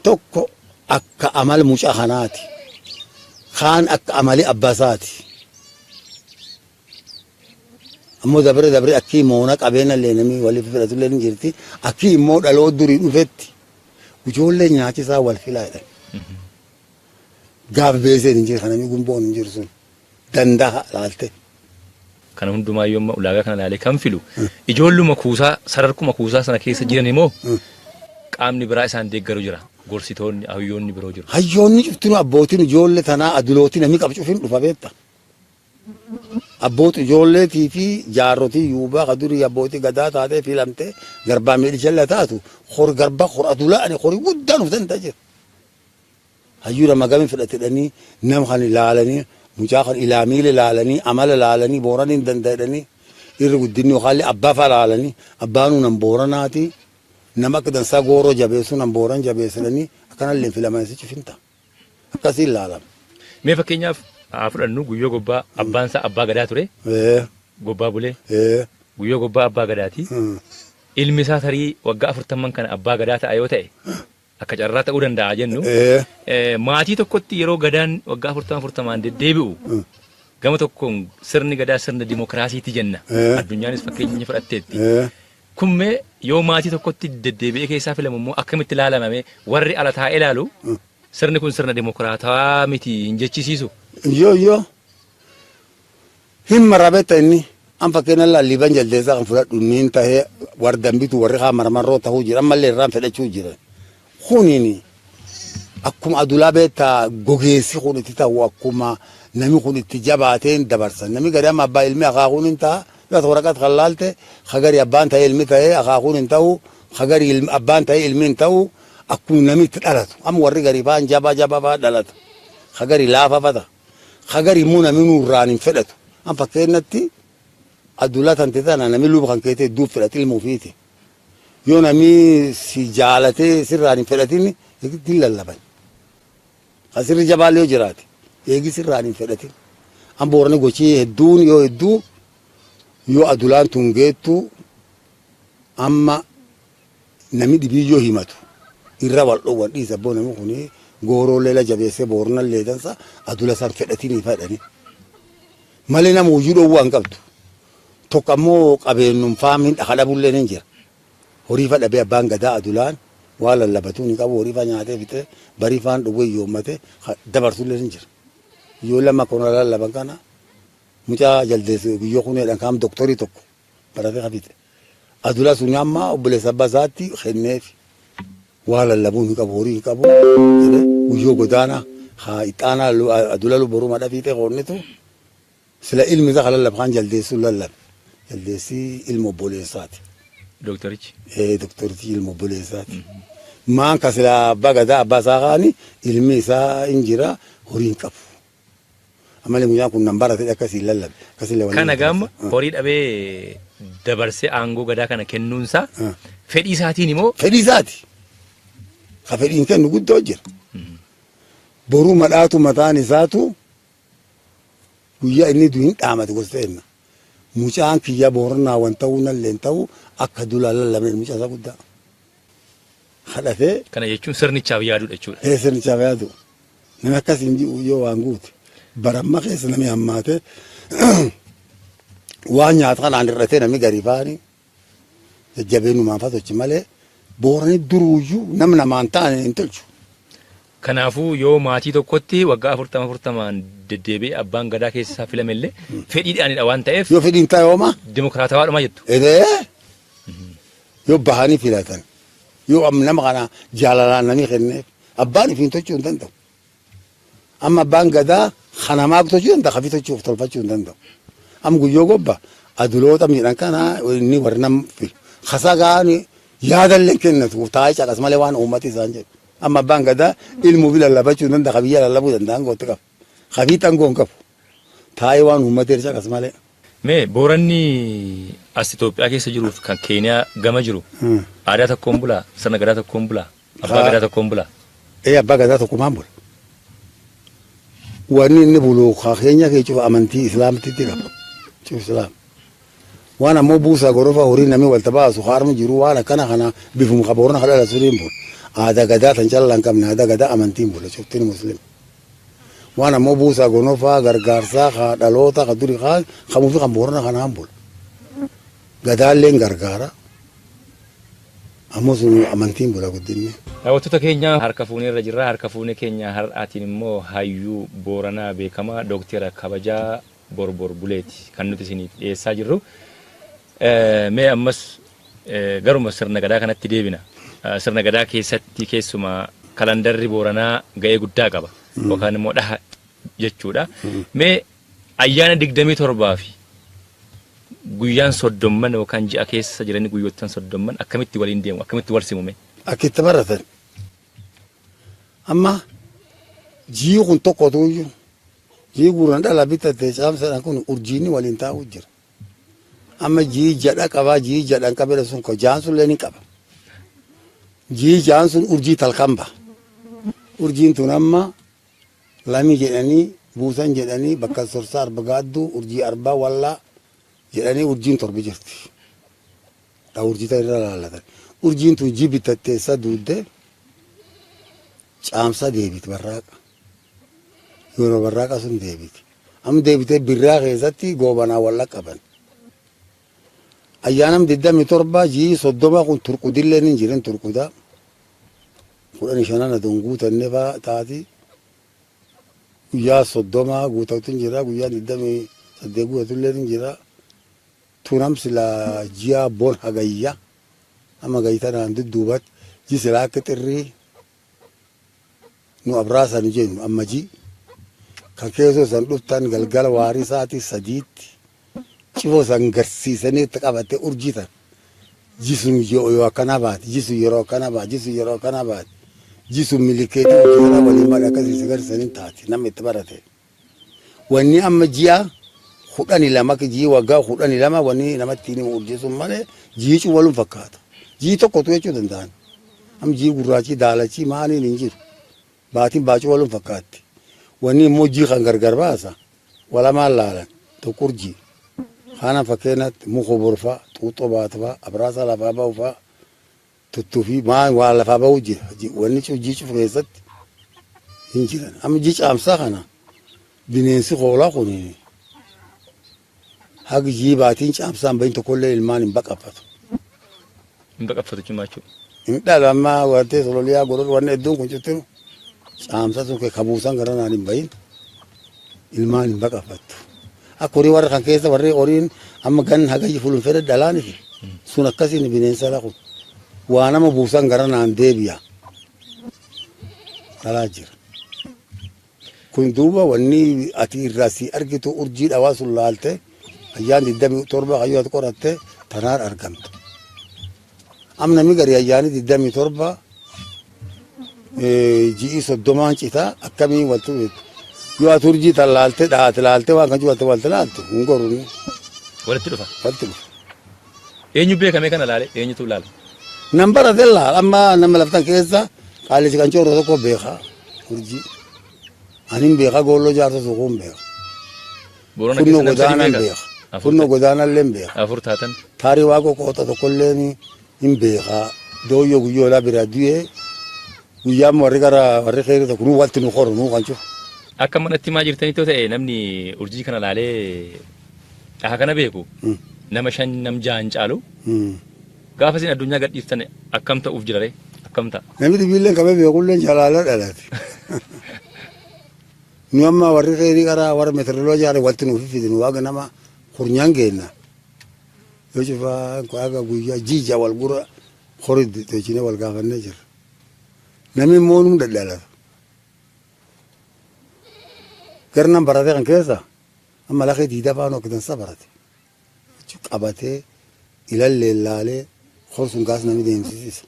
tokko akka amal mucaa kanaati. Kaan akka amali abbaa isaati. Ammoo dabre dabre akki moona qabeenya illee namni waliif fudhatullee ni jirti. Akki immoo dhaloota durii dhufetti ijoollee nyaachisaa wal filaa jedhan. Gaaf beeseen hin jiru kanamii gumboon hin jiru sun danda'a laalte. Kana hundumaayyuu amma ulaagaa kana ilaalee kan filu ijoolluma kuusaa sadarkuma kuusaa sana keessa jiran immoo qaamni biraa isaan deeggaru jira. Gorsitoonni hayyoonni biroo jiru. Hayyoonni cuftinuu abbootiin ijoollee tanaa adulootii namni qabu cufin dhufa beekta. Abbooti ijoolleetii fi jaarrotii yuubaa ka durii abbootii gadaa taatee filamtee garbaa miidhijalla taatu hor garba hor adulaa ani horii guddaan uf danda'a jira. Hayyuu nama gami fudhatedhanii nama kan ilaalanii mucaa kan ilaamiila ilaalanii amala ilaalanii booran hin danda'edhanii irri guddinni yookaan abbaa fa'a ilaalanii abbaanuu nan booranaati nama akka dansaa gooroo jabeessuu nan booran jabeessedhanii akkanallee filaman si cufinta akkasiin ilaalama. Mee fakkeenyaaf haa fudhannu guyyoo gobbaa abbaan isaa abbaa gadaa ture gobbaa bulee guyyoo gobbaa abbaa gadaati. Ilmi isaa tarii waggaa 40 kana abbaa gadaa ta'a yoo ta'e akka carraa ta'uu danda'a jennu. Maatii tokkotti yeroo gadaan waggaa 40 40 deddeebi'u gama tokkoon sirni gadaa sirna dimokiraasiiti jenna. Addunyaanis fakkeenya fudhatteetti. Kummee yoo maatii tokkotti deddeebi'ee keessaa filamu immoo akkamitti ilaalamame warri ala taa'ee ilaalu sirni kun sirna dimokiraataa miti hin jechisiisu. Yoo yoo hin marabetta inni an fakkeenya lalliban jaldeessaa kan fudhadhu niin tahee warri dambitu warri haa marmarroo tahuu jira ammallee irraan fedhachuu jiran. Kuniin akkuma adulaa beektaa gogeessi kun itti ta'u akkuma namni kun itti jabaateen dabarsan namni gadi amma abbaa ilmi akaakuun hin ta'a yoo waraqat kan laalte hagari abbaan ta'ee ilmi ta'ee akaakuun hin ta'u hagari abbaan ta'ee ilmi hin ta'u akkuma namni itti dhalatu amma warri garii fa'aan jabaa jabaa fa'aa dhalata hagari laafa fata hagari immoo namni nurraan hin fedhatu an fakkeenyatti adulaa tante tana namni luba kan keetee duub fedhatu ilma ofiiti. Yoo namni si jaalatee sirraan hin fedhatin hin lallaban. Kan sirri jabaallee yoo jiraate eegi sirraan hin fedhatin. An Boorana gochii hedduun yoo hedduu yoo adulaan tun geettu amma namni dhibii yoo himatu irra wal dhoowwan dhiisa abboo namni kun gooroo leela jabeessee Booranallee dansa adula san fedhatinii fedhani. Malee nama hojii dhoowwaa hin qabdu. Tokko ammoo qabeenyum faamiin dhaka dhabullee ni jira. Horii fa dhabee abbaan gadaa adulaan waan lallabatuu hin qabu horii fa nyaatee fixee barii faan dhowwee yoommatee dabarsullee ni jira. Yoo lama kono lallaban kana mucaa jaldeessu guyyoo kuneedhaan kaam doktorii tokko baratee hafixe. Adula sun amma obboleessa abbaa isaatti kenneef waan lallabuu hin qabu horii hin qabu guyyoo godaanaa haa ixaanaa adula boruu madha fiixee qoonnitu sila ilmi isaa kan lallabu kan jaldeessuun lallabe. Jaldeessi ilma obboleessaati. Dooktorichi. Dooktorichi ilma obboleessaati. Maan ka sila abbaa gadaa abbaa isaa kaani ilmi isaa hin jira horii hin qabu. Ammallee mucaan kun nan barate akkasii lallabe. Akkasii Kana gama horii dhabee dabarsee aangoo gadaa kana kennuunsaa fedhii isaatiin immoo. Fedhii isaati. Ka fedhiin kennu guddoo jira. Boruu madhaatu mataan isaatu guyyaa inni du'in dhaamate gosa enna. Mucaan kiyya Booranaa wan ta'uu nallee ta'uu akka dula lallabee mucaa isaa guddaa. Kadhatee. Kana jechuun sirnichaaf yaaduudha jechuudha. Sirnichaaf yaadu. Namni akkasiin jiru yoo waan guute. Baramma keessa namni hammaate waan nyaata kanaan hir'atee namni gadi faani jajjabeenumaan fa sochi malee Boorani duruuyyuu nama namaan ta'an hin tolchu. Kanaafuu yoo maatii tokkotti waggaa 40 40n deddeebi'ee abbaan gadaa keessaa filame illee fedhiidhaanidha waan ta'eef. Yoo fedhiin ta'e hooma. Dimokiraatawaadhuma jettu. Yoo bahanii filatan yoo nama kana jaalalaan namni kenneef abbaan ifiin tolchuu hin danda'u. Amma abbaan gadaa kanamaa tolchuu danda'a kafii tolchuuf tolfachuu hin danda'u. Amma guyyoo gobba aduloota miidhan kana inni warri nam filu. Kasagaan yaadallee kennatu taa'ee caqas malee waan uummati isaan jedhu. Amma abbaan gadaa ilmuu fi lallabachuu hin danda'a biyya lallabuu danda'a aangootti qaba. Kafii xangoo hin qabu. Taa'ee waan uummati caqas malee. Mee Booranni as Itoophiyaa keessa jiruuf kan Keeniyaa gama jiru aadaa tokkoon bulaa, sirna gadaa tokkoon bulaa, abbaa gadaa tokkoon bulaa? Abbaa gadaa tokkumaan bula. Wanni inni bulu keenya kee cufa amantii islaamtitti qaba. Cufa islaam. Waan ammoo buusaa gorofa horii namni walta baasu harma jiru waan akkana kana bifuma ka Boorana kadhala suriin bula. Aadaa gadaa tan callaa hin qabne aadaa gadaa amantiin bula cuftiin muslim. Waan ammoo buusaa gonofaa gargaarsaa ka dhaloota ka duri kamuufi kan Boorana kanaan bula. Gadaalleen gargaara. Ammoo sun amantiin bula guddinni. Daawwattoota keenya harka fuunee irra jirra. Harka fuunee keenya har'aatiin immoo hayyuu Booranaa beekamaa Dooktera Kabajaa Borbor Buleeti kan nuti isiniif dhiyeessaa jirru. Mee ammas garuma sirna gadaa kanatti deebina. Sirna gadaa keessatti keessumaa kalandarri Booranaa ga'ee guddaa qaba. Yookaan immoo dhaha jechuudha. Mee ayyaana 27 fi guyyaan 30 yookaan ji'a keessa jiranii guyyoottan 30 akkamitti waliin deemu akkamitti wal simume? Akka itti baratan. Amma jii kun tokkotu iyyuu jii guuran dhala bitate caamsadhaan kun urjiinni waliin taa'u jira. Amma jii jadha qabaa jii jadhan qabedha sun ko jaan sun illee ni qaba. Jii jaan sun urjii talkan ba'a. Urjiin tun amma lami jedhanii buusan jedhanii bakka sorsaa arba gaadduu urjii arbaa wallaa jedhanii urjiin torbi jirti. Dha urjii tan irra laallatan. Urjiin tun jii bitatteessa duuddee caamsa deebiti barraaqa. Yeroo barraaqa sun deebiti. Amma deebitee birraa keessatti goobanaa walla qaban. Ayyaanam 27 jii 30 kun turqudillee ni jiran turqudaa. 15 aduun guutanne faa taati. Guyyaa 30 guutatu hin jira guyyaa 28 guutatullee ni jira. Tunam sila ji'a bon hagayya. Amma gayyitanaan dudduubatti ji sila akka xirrii nu abraasa nu jennu amma ji. Kan keessoo san dhuftan galgala waarii sa'aatii 3tti cifoo san garsiisanii itti qabatte urjii tan. Ji sun yoo akkanaa baate ji sun yeroo akkanaa baate ji sun yeroo akkanaa baate ji sun milikeetii urjii sana waliin malee akkasii si garsiisanii taate namni itti barate. Wanni amma ji'a 12 jii waggaa 12 wanni namatti himu urjii sun malee jii cufa walum fakkaata. Jii tokkotu jechuu danda'an. Am jii gurraachi daalachi maaliin hin jiru. Baatiin baacuu waluun fakkaatti. Wanni immoo jii kan gargar baasa. Walamaan laalan tokko urjii. Kana fakkeenyaatti muka borfaa, xuuxxoo baatafaa, abraasa lafaa ba'ufaa, tuttufii maa waa lafaa ba'u jira. Wanni jii cufu keessatti hin jiran. Amma jii caamsaa kana bineensi hoolaa kun haga jii baatiin caamsaa hin bahin tokkollee ilmaan hin baqaffatu. Hin baqaffatu jechuun. Hin dhalu amma wartee sololiyaa godhatu wanni hedduun kun cuttinu caamsaa sun kabuusan gara naan hin bahin ilmaan hin baqaffattu. Akka horii warra kan keessa warri horiin amma gan hagayyi fulun fedhe dhalaaniti sun akkasiin bineensa laqu waa nama buusan gara naan deebi'a dhalaa jira. Kun duuba wanni ati irraa si argitu urjii dhawaa sun laalte ayyaan 27 hayyuu ati qoratte tanaan argamtu. Amma namni gari ayyaanii 27 ji'i 30n citaa akkamiin waltu yoo ati urjii tan laalte dhaate laalte waan kan cufatte walti laaltu hin goruni. Walitti dhufa. Walitti dhufa. Eenyu beekame kana laale eenyutu laala? Nam barate laal amma nama laftan keessa qaallichi kan coorro tokko beeka urjii. Anin beeka goolloo jaarsa tokko hin beeka. Boorana Kunno keessa nam sadii godaanan beeka. beeka. Kunno godaanallee hin beeka. Afur taatan. Taarii waaqoo qoota tokkollee hin beeka. Dooyyoo guyyoolaa bira du'ee guyyaan warri gara warri keessa tokko nuu walti nu qoru nuu kan cufu. Akka manatti himaa jirtanitti yoo ta'e namni urjii kana laalee dhaha kana beeku nama shan nam ja'an caalu gaafa isin addunyaa gadhiiftan akkam ta'uuf jira ree? Akkam ta'a? Namni dhibiillee qabee beekullee jalaala dhalate. Nu amma warri keerii karaa warra meteoroloojii haala walti nuuf fidin waaqa nama kurnyan geenna. Yoo cufaa waaqa guyyaa jiija wal gura horii tolchinee wal gaafannee jirra. Namni immoo nu dhadhalata. Garnaan barate kan keessa amma lafee diidaa faana hojjetan sa barate. Qabatee ilallee laalee horsuun gaas namni deemsisiisa.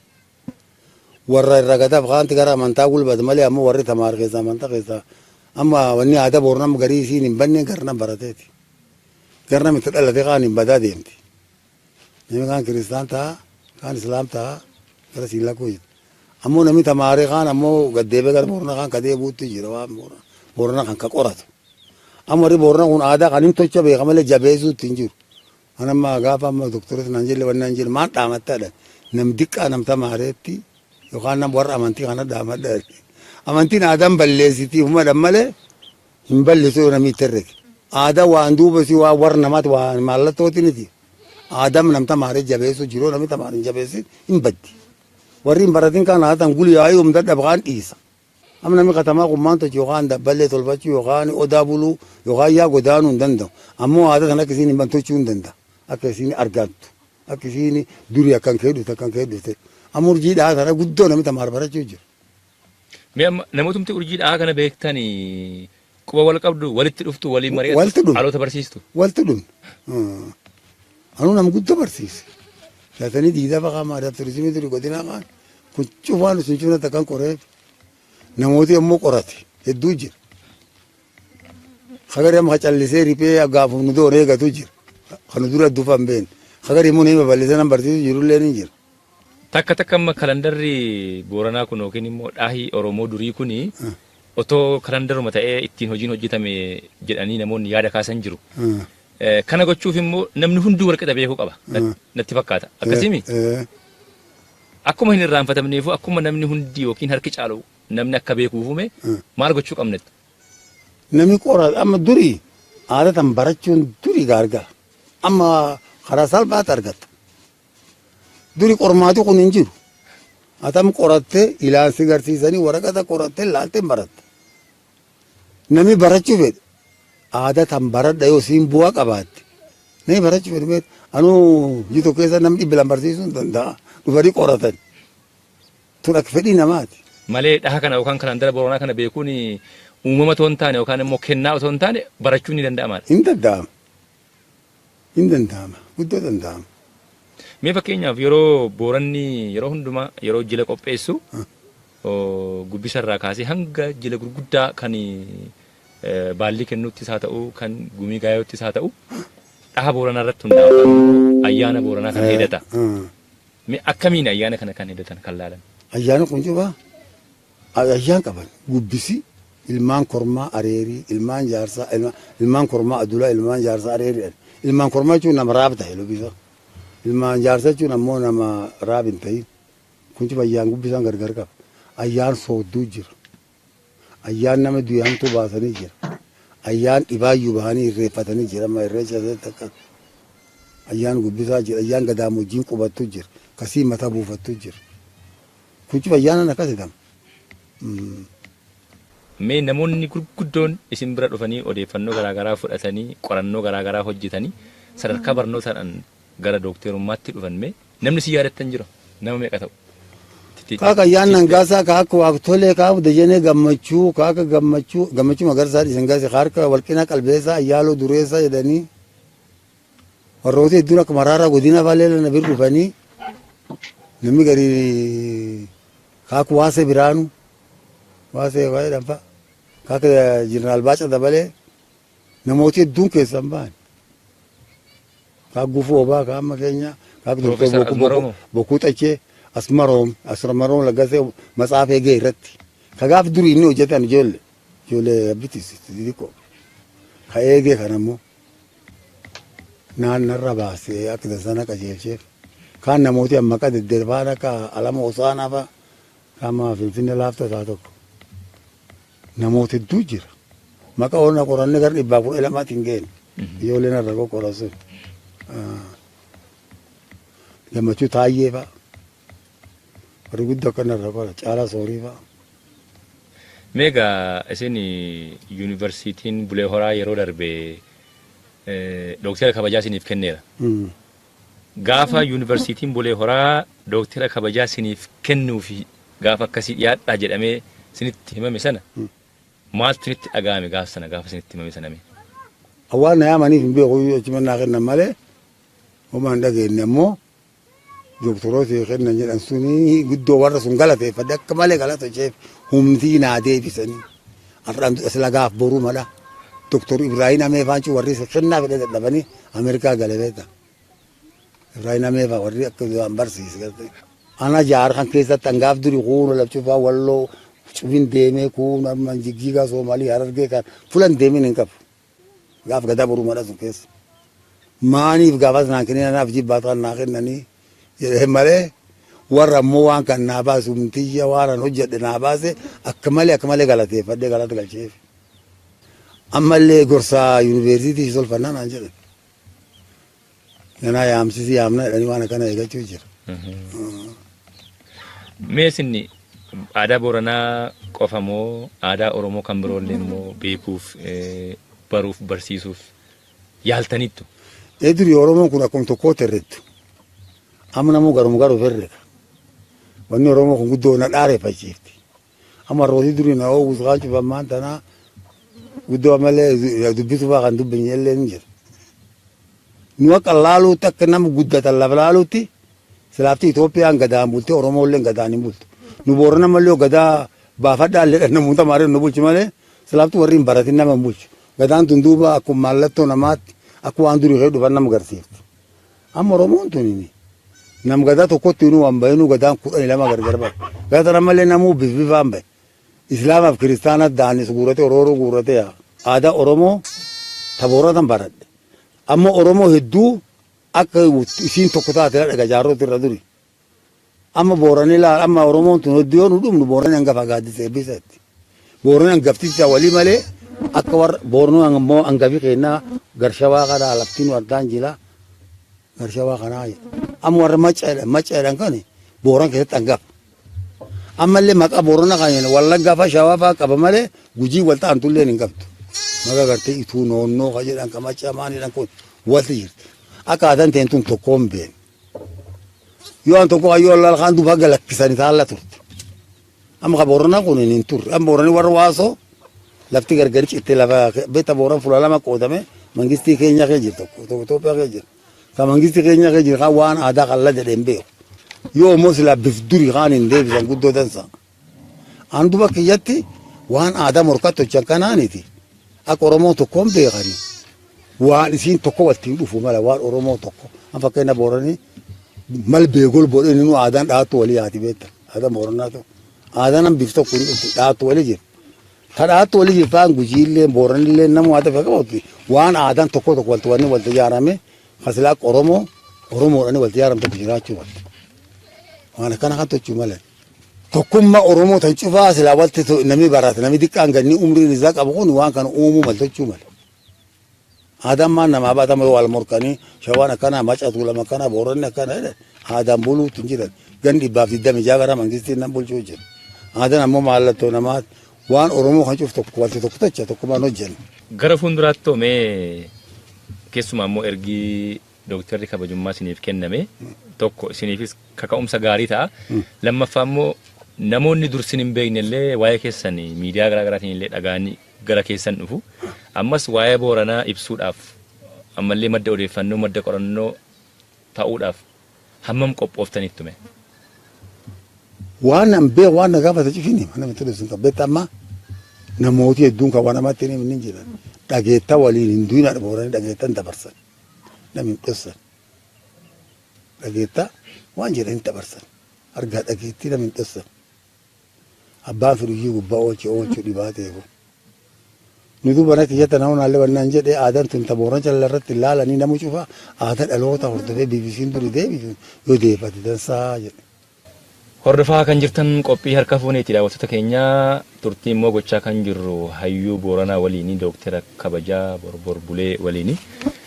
Warra irra gadaaf kaanti gara amantaa gulbate malee ammoo warri tamaar keessa amantaa keessa amma wanni aadaa boornam garii isiin hin banne garna barateeti. Garna itti dhalate kaan hin badaa deemti. Namni kaan kiristaan ta'a kaan islaam ta'a gara siillaa koo jira. Ammoo namni tamaaree kaan ammoo gaddeebee gara boorna kaan kadee buutti jira waan boorna kan ka qoratu. Amma warri boorna kun aadaa kan hin tolcha beeka malee jabeessuutti hin jiru. An amma gaafa amma doktorota naan jelle wanni naan jelle maan dhaamattaadha. Nam diqqaa nam tamaareetti yookaan nam warra amantii kana dhaamadha. Amantiin aadaan balleessitii umadhan malee hin balleessu yoo namni itti herrege. Aadaa waan duuba si waan warra namaati waan mallattootiniti. Aadaan nam tamaaree jabeessu jiru namni tamaaree hin jabeessin hin baddi. Warri hin baratin kan haatan guyyaa yoom dadhab kaan dhiisa. Amma namni katamaa qummaan tolchu yookaan dabballee tolfachuu yookaan odaa buluu yookaan yaa godaanuu hin danda'u. Ammoo aadaa sana akka isiin hin tolchuu hin danda'a. Akka isiin argattu. Akka isiin durii akkan kee dhufte akkan kee dhufte. Amma urjii dhahaa sana guddoo namni tamaar barachuu jira. Mee amma namootumti urjii dhahaa kana beektanii quba wal qabdu walitti dhuftu waliin mari'attu Walitti dhufnu. dhaloota barsiistu. Walti dhumne. Anuu nama guddoo barsiise. Jaatanii diidaa fa'aa aadaa turizimii durii godina kaan kun cufaan sun cufna takkan qoreef namooti ammoo qorate hedduu jira. Hagari amma callisee riphee gaafuf nu doon eegatu jira. Kan nu dura dufa hin beekne. Hagari immoo nama bal'isee nama barsiisu jirullee ni jira. Takka takka amma kalandarri Booranaa kun yookiin immoo dhaahii Oromoo durii kuni otoo kalandaruma ta'ee ittiin hojiin hojjetame jedhanii namoonni yaada kaasan jiru. Kana gochuuf immoo namni hunduu walqixa beekuu qaba. Natti fakkaata. Akkasimi akkuma hin irraanfatamneefu akkuma namni hundi yookiin harki caalu namni akka beekuufume maal gochuu qabnetti? Namni qorate amma durii aadaa tan barachuun durii gaargara. Amma karaa salphaatti argatta. Duri qormaati kun hin jiru. Atam qorattee ilaansi garsiisanii waraqata qorattee laaltee baratta. Namni barachuu fedhe aadaa tan baradha yoo siin bu'aa qabaatte. Namni barachuu fedhe beektu anuu hojii tokko keessa namni 200 barsiisuu hin danda'a. Dhufanii qoratan. Tun akka fedhii namaati. Malee dhaha kana yookaan kalandara Booranaa kana beekuun uumama otoo hin taane yookaan immoo kennaa otoo hin taane barachuun ni danda'amaadha. Hin danda'ama. Hin danda'ama. Guddoo danda'ama. Mee fakkeenyaaf yeroo Booranni yeroo hundumaa yeroo jila qopheessu gubbisa irraa kaasee hanga jila gurguddaa kan baallii kennuuttis haa ta'u kan gumii gaayottis haa ta'u dhaha Booranaa irratti hundaa'a ayyaana Booranaa kana hidhata. Mee akkamiin ayyaana kana kan hidhatan kan laalan? Ayyaana kun cufa ayyaan qaban gubbisi ilmaan kormaa areerii, ilmaan jaarsaa, ilmaan kormaa adulaa, ilmaan jaarsaa areerii. Ilmaan kormaa jechuun nama raab ta'e lubbisa. Ilmaan jaarsaa jechuun ammoo nama raab hin ta'in. Kun cufa ayyaan gubbisaan gargar qaba. Ayyaan soodduu jira. Ayyaan nama du'e hamtuu baasanii jira. Ayyaan dhibaayyuu bahanii irreeffatanii jira. Amma irreecha keessatti akka ayyaan gubbisaa jira. Ayyaan gadaamoojjiin qubattu jira. Kasii mataa buufattu jira. Kun cufa ayyaanaan akkas jedhama. Mee namoonni gurguddoon isin bira dhufanii odeeffannoo garaagaraa fudhatanii qorannoo garaagaraa hojjetanii sadarkaa barnootaadhaan gara dookterummaatti dhufan, mee namni si yaadattan jira, nama meeqa ta'u? Kaaka ayyaan Nangaasaa, kaaka Waaqtolee, kaaka Dajanee Gammachuu, kaaka Gammachuu Gammachuu Magarsaa dhiisan gaase, kaaka Walqinaa Qalbeessaa, Ayyaaloo Dureessaa jedhanii warroota hedduun akka Maraaraa Godina Faalee na bira dhufanii, namni gari kaaka Waasee Biraanuu Waasee jedhan fa'a, kaaka Jeneraal Baaca Dabalee, namooti hedduun keessan ba'an. Kaaka Gufuu Obaa, kaaka amma keenya kaaka Profeesar Asmaroomoo. Bokkuu Xachee, Asmaroom Asmaroom Laggasee matsaafee eegee irratti. Ka gaaf durii inni hojjetan ijoollee abbitis xixiqqoo. Ka eegee kan ammoo naannarra baasee akka sana qajeelcheef. Kaan namooti amma akka dedderbaan akka Alama Hosaanaa fa'a, kama Finfinnee laaftoo isaa tokko. Namoota hedduu jira. Maqaa oolna qorannee gara 112tti hin geenne. Ijoolleen irra qoqqoran sun. Gammachuu Taayyee fa'a. Warri guddoo akkana irra qora. Caalaa Soorii fa'a. Mee egaa isin yuunivarsiitiin Bulee Horaa yeroo darbe dooktara kabajaa isiniif kenneera. Gaafa yuunivarsiitiin Bulee Horaa dooktara kabajaa isiniif kennuufi gaafa akkasii dhiyaadhaa jedhamee isinitti himame sana, maaltu isinitti dhaga'ame gaafa sana, gaafa isinitti himame sana mee? Awwaal na yaamaniif hin beeku, achuma naa kennan malee homaa hin dhageenye. Ammoo doktoroota kennan jedhan suni guddoo warra sun galateeffadhe, akka malee galata isheef humnii naa deebisanii. Har'aan sila gaaf boruu mala. Doktor Ibrahim Amee faancu warri kennaa fedhe dadhabanii Ameerikaa gale beekta. Ibrahim Amee faa warri akka waan barsiise garte. Ana jaar kan keessatti hangaaf duri kuuna lafcufaa Walloo cufin deemee, kuun amma Jigjigaa, Soomaalii, Harargee kan fulan deemin hin qabu. Gaaf gadaa boruu mala sun keessa. Maaniif gaafas naan kennin, anaaf jibbaatu kan naa kennanii jedhee malee, warra ammoo waan kan naa baasu mtiyya waan an hojjedhe naa baase akka malee galateeffadhee galata galcheef. Ammallee gorsaa yuunivarsiitii tolfannaa naan jedhan. Ganaa yaamsisi yaamna jedhanii waan akkana eeggachuu jira. Mee isin aadaa Booranaa qofa moo aadaa Oromoo kan biroollee immoo beekuuf, baruuf, barsiisuuf yaaltaniittu? Ee, durii Oromoon kun akkuma tokkootti herrettu. Amma namuu garuma garuu herrega. Wanni Oromoo kun guddoo na dhaareeffachiifti. Amma warrooti durii na oowwus kaan cufammaan tanaa guddoo ammallee dubbisu fa'aa kan dubbinye illee ni jira. Nu akka laaluutti, akka nama guddatan lafa laaluutti, silaafti Itoophiyaan gadaan bultee Oromoollee gadaan hin bultu. Nu Boorana mallee gadaa baafadhaa illee namoota maaree nu bulchu malee silaafti warri hin baratin nama hin bulchu. Gadaan tun duuba akkuma mallattoo namaatti, akka waan durii kee dhufan nama agarsiifti. Amma Oromoon tun nam gadaa tokkotti inuu waan bahinuu gadaan 12 gargar bahe. Gadaa tana malee namuu bif bifaan bahe. Islaamaaf kiristaana daanis guurate, Orooroo guurate yaa. Aadaa Oromoo tabooratan baradhe. Amma Oromoo hedduu akka isiin tokko taate dhaga jaarrootti irra duri. Amma Booranii laal, amma Oromoon tun hedduu yoo nu dhumnu Booranii hangafa gaaddisa eebbisaatti. Booranii hangafticha walii malee akka warra Boornoo ammoo hangafi kennaa garshawaa kanaa laftiin wardaan jila garshawaa kanaa. Amma warra Macca jedhan kan Booran keessatti hangafa. Ammallee maqaa Boorana kan Wallaggaa fa'a, Shawaa fa'a qaba malee Gujii wal ta'an tulleen hin qabdu. Maqaa gartee Ituu Noonnoo kan jedhan kan Macca maan jedhan kun walti jirti. Akka aadaan ta'een tun tokkoon beekne. Yoo an tokko hayyoo allaal kaan duuba galakkisanii taalla turte. Amma ka Booranaa kun hin turre. Amma Booranii warra Waasoo lafti gargari citte, lafa beekta Booran fuula lama qoodame, mangistii keenya kee jira, tokko tokko Itoophiyaa kee jira. Ka mangistii keenya kee jira kan waan aadaa kan la jedheen beeku. Yoo immoo silaa bif duri kaan hin deebisan guddoo dansa. An duba kiyyatti waan aadaa morkattu hojjan kanaaniti. Akka Oromoo tokkoon beekani. Waan isiin tokko waltiin dhufu mala waan Oromoo tokko. An fakkeenya Booranii Mal beekol bodheen nu aadaan dhaattu walii haati beekta. Aadaan Booranaa ta'u. Aadaan nam bifta kun dhaattu walii jira. Ta dhaattu walii jirtaan Gujiillee Booranillee namu aadaa fi qabatu waan aadaan tokko tokko walti wanni walti ijaarame kasilaa Oromoo Oromoodhaan walti ijaaramte tokko jiraachuu walti. Waan akkana kan tochuu malee. Tokkummaa Oromoo tan cufaa silaa walti namni barate namni xiqqaan ganni umriin isaa qabu kun waan kana uumuu mal tochuu malee. Aadaan maan namaa baatama wal morkanii Shawaan akkana, Maca Tuulama akkana, Booranni akkana jedhan aadaan buluutti hin jiran. Gan 126 gara mangistiin nan bulchuu jira. Aadaan ammoo mallattoo namaa waan Oromoo kan cufu tokko walti tokko tocha tokkummaan hojjenna. Gara fuulduraatti mee keessumaa immoo ergi dooktarri kabajummaa isiniif kenname tokko isiniifis kaka'umsa gaarii ta'a. Lammaffaa immoo namoonni dursin hin beekne illee waa'ee keessan miidiyaa garaa garaatiin illee dhaga'anii gara keessan dhufu. Ammas waa'ee Booranaa ibsuudhaaf ammallee madda odeeffannoo madda qorannoo ta'uudhaaf hammam qophooftaniittu mee? Waan an beeku waan na gaafate cufini nama itti dhufu hin qabu. Amma namooti hedduun kan waan namatti hin himin jiran. Dhageetta waliin hin du'in Booranii dhageettan dabarsan. Namni hin dhossan. Dhageetta waan jedhan hin dabarsan. Argaa dhageettii namni hin dhossan. Abbaan fedhuyyuu gubbaa oolche oolchuu dhibaa ta'eefu. Nu duuba na kiyyata nama naallee wannaan jedhee aadaan tun ta Booran calla irratti ilaalanii namu cufa aadaa dhaloota hordofee BBC'n duri deebisu yoo deebate dansaa jedhe. Hordofaa kan jirtan qophii harka fuuneeti daawwattoota keenyaa turtii immoo gochaa kan jirru hayyuu Booranaa waliini dooktara kabajaa Borbor Bulee waliini.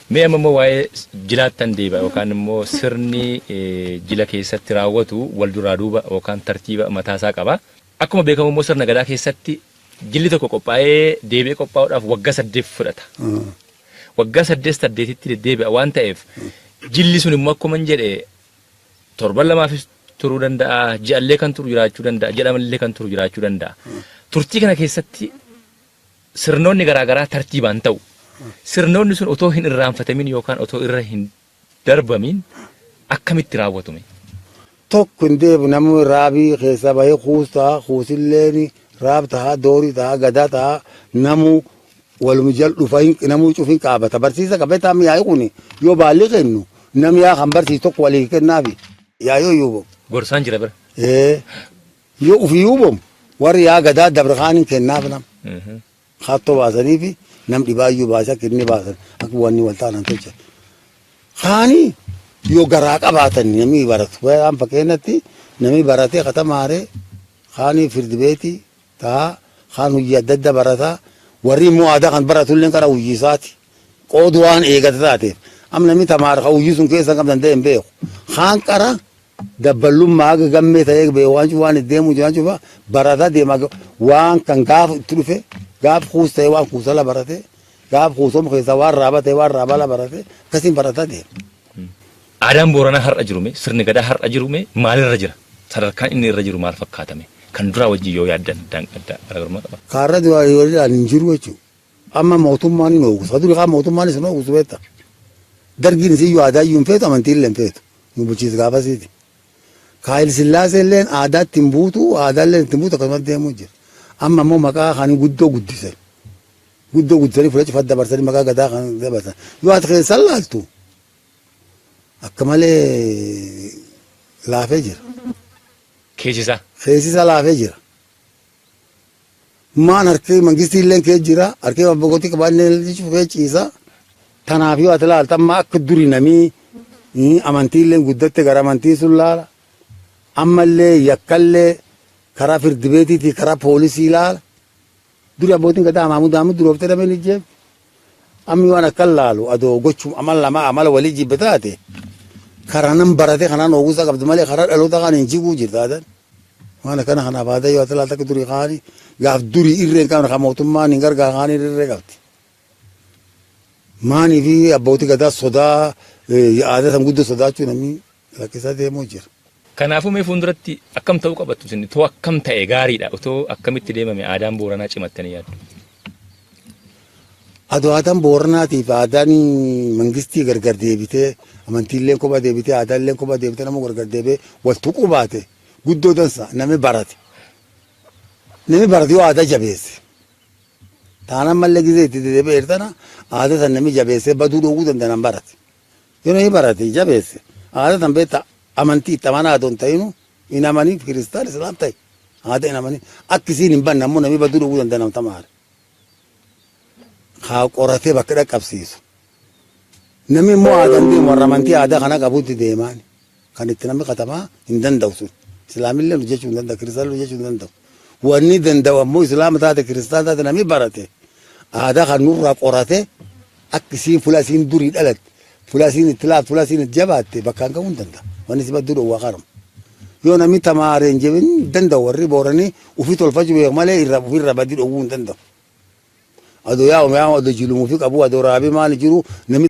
Mee amma immoo waa'ee jilaattan deebi'a yookaan immoo sirni jila keessatti raawwatu wal duraa duuba yookaan tartiiba mataasaa qaba. Akkuma beekamu immoo sirna gadaa keessatti jilli tokko qophaa'ee deebi'ee qophaa'uudhaaf waggaa 8 fudhata. Waggaa 8 8tti deddeebi'a waan ta'eef jilli sun immoo akkuma hin jedhe torban lamaafis turuu danda'a, ji'allee kan turu jiraachuu danda'a, ji'a lamallee kan turu jiraachuu danda'a. Turtii kana keessatti sirnoonni garaagaraa tartiibaan ta'u. Sirnoonni sun otoo hin irraanfatamin yookaan otoo irra hin darbamin akkamitti raawwatume? Tokko hin deebu namni raabii keessaa bahee kuus ta'a, kuusilleen raab ta'a, doorii ta'a, gadaa ta'a, namu walum jal dhufa namuu cufin qaabata. Barsiisa qabee taa'am yaa'ii kun yoo baalli kennu namni yaa kan barsiisu tokko walii kennaafi yaa'ii yoo Gorsaan jira bira. Yoo ofii yuubamu warri yaa gadaa dabre kaaniin kennaaf nam. Kaattoo baasanii fi nam dhibaayyuu baasee akka inni baasan akka wanni wal ta'an tolchan. Kaanii yoo garaa qabaatan namni baratu. Waan fakkeenyatti namni baratee katamaaree kaanii firdi beetii ta'a kaan hojii adda addaa barataa warri immoo aadaa kan baratu illee karaa hojii isaati. Qoodu waan eegate taateef amma namni tamaara kan hojii sun keessa hin qabne hin beeku. Kaan qara dabballummaa haga gammee ta'ee beeku waan waan deemu waan cufa barataa deema waan kan gaafa itti dhufe gaaf kuus ta'e waan kuusala barate gaaf kuusomu keessaa waan raaba ta'e waan raabala barate akkasiin barataa deema. Aadaan Booranaa har'a jirume sirni gadaa har'a jirume maalirra jira? Sadarkaan inni irra jiru maal fakkaatame? Kan duraa wajjin yoo yaaddan adda garaagarummaa qaba. Kaarra duraa waliin hin jiru jechuudha. Amma mootummaan hin oogusu. Duri kaan mootummaan isin oogusu beekta. Dargiin isin aadaa iyyuu hin feetu amantii illee hin feetu. Nu bulchiinsa gaafasiiti. Kaayil Sillaasee illeen aadaa ittiin buutu aadaa illee ittiin buutu akkasumas deemuu jira. Amma immoo maqaa kan guddoo guddisan. Guddoo guddisanii fuula cufaa dabarsanii maqaa gadaa kan dabarsan. Yoo ati keessa laaltu akka malee laafee jira. Keessisaa. Keessisaa laafee jira. Maan harki mangistii illee kee jira harki abbootii qabaannee kee ciisa. Tanaaf yoo ati laalta amma akka duri namii amantii illee guddatte gara amantii sun laala. Ammallee yakkallee karaa firdi beetiitii karaa poolisii laala. Duri abbootiin gadaa amaamuu daamuu durooftee dameen ijjeef. Ammi waan akka laalu adoo gochuu amal lama amala walii jibbe taate karaa nam barate kanaan ogusaa qabdu malee karaa dhaloota kan hin jiguu jirta aadaan. Waan akkana kanaaf aadaa yoo ati laalta akka durii kaanii gaaf durii irree hin qabne kan mootummaan hin gargaar kaanii irree qabdi. Maanii fi abbootii gadaa sodaa aadaa san guddoo sodaachuu namni lakkisaa deemuu jira. Kanaafuu mee fuulduratti akkam ta'uu qabattu isin otoo akkam ta'e gaariidha otoo akkamitti deemame aadaan Booranaa cimattanii yaaddu? Adoo aadaan Booranaatiif aadaan mangistii gargar deebitee amantiillee kophaa deebitee aadaallee kophaa deebitee nama gargar deebee wal tuquu baate guddoo dansa namni barate. Namni barate yoo aadaa jabeesse. Taanaan mallee gizee itti deebi'ee tana aadaa san namni jabeessee baduu dhoowwuu danda'an barate. Yoo namni barate jabeesse aadaa san beektaa Amantii itti amanaa adoo hin ta'inu hin amanii kiristaan islaam ta'e aadaa hin amanii akka isiin hin banne ammoo namni baduu dhowwuu danda'a nama tamaare. Haa qoratee bakka dhaqqabsiisu. Namni immoo aadaan deemu warra amantii aadaa kana qabutti deemaan kan itti namni katamaa hin danda'u sun. Islaamillee hojjechuu hin danda'u, kiristaanillee hojjechuu hin danda'u. Wanni danda'u ammoo islaama taate kiristaan taate namni barate aadaa kan nurraa qorate akka isiin fuula isiin durii dhalatte, fuula isiin itti laafte, fuula isiin itti jabaatte bakkaan ga'uu hin danda'a. Wanni si badduu dhowwaa kanuma. Yoo namni tamaare hin jebin danda'u warri booranii ofii tolfachuu beeku malee irra ofirra badii dhowwuu hin danda'u. Adoo yaa'u yaa'u adoo jilumuu fi qabu adoo raabii maali jiru namni.